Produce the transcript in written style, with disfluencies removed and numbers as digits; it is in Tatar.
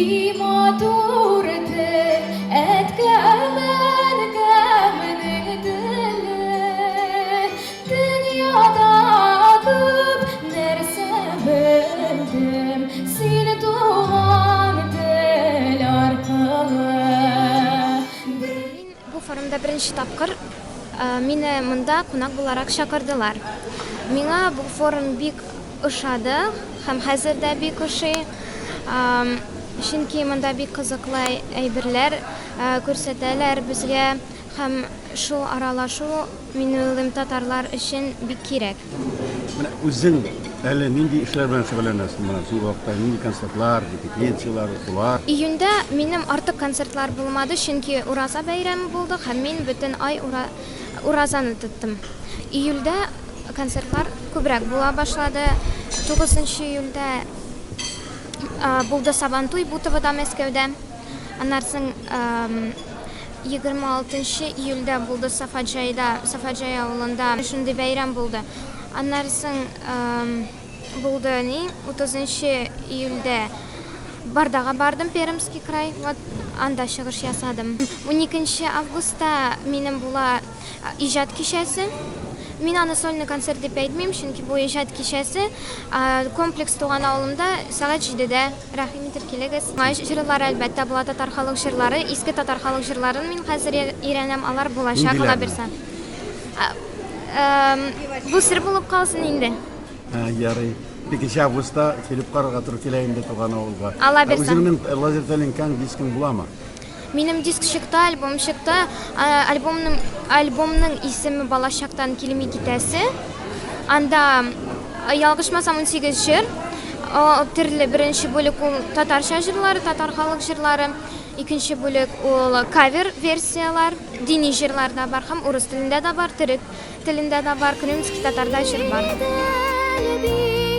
И матур тел, әткәм, әнкәмнең теле. Дөньяда күп нәрсә белдем син туган тел аркылы. Мин бу форумда беренче тапкыр, мине монда кунак буларак чакырдылар. Миңа бу форум бик ошады һәм хәзер дә бик ошый. Чөнки монда бик кызыклы әйберләр күрсәтәләр безгә һәм шул аралашу, мин уйлыйм, татарлар өчен бик кирәк. Менә үзең әле нинди эшләр белән шөгыльләнәсең менә соңгы вакытта? Нинди концертлар, репетицияләр, укулар? Июньдә минем артык концертлар булмады, чөнки Ураза бәйрәме булды һәм мин бөтен ай уразаны тоттым. Июльдә Концертлар күбрәк була башлады. Тугызынчы июльдә булды Сабантуй Бутовода, Мәскәүдә. Аннан соң 26 июльдә булды Сафаҗайда, Сафаҗай авылында шундый бәйрәм булды. Аннан соң булды ни, 30 июльдә Бардага бардым, Пермский край, вот анда чыгыш ясадым. 12 августта минем була Иҗат кичәсе. Мин аны сольный концерт дип әйтмим, чөнки бу иҗат кичәсе. Комплекс туган авылымда сәгать җидедә. Рәхим итеп килегез. Җырлар, әлбәттә, була татар халык җырлары. Иске татар халык җырларын мин хәзер өйрәнәм, алар булачак, Алла бирса. Бу сер булып калсын инде. Ярый. Икенче августта килеп карарга туры килә инде туган авылга. Алла бирса. Үзеңнең лазер тәлинкәң, дискың буламы? Минем диск чыкты, альбом чыкты. Альбомның альбомның исеме Балачактан килми китәсе. Анда ялгышмасам 18 җыр. Төрле беренче бүлек ул татарча җырлары, татар халык җырлары. Икенче бүлек ул кавер версияләр, дини җырлар да бар һәм урыс телендә дә бар, төрек телендә дә бар, крымский татарда җыр бар.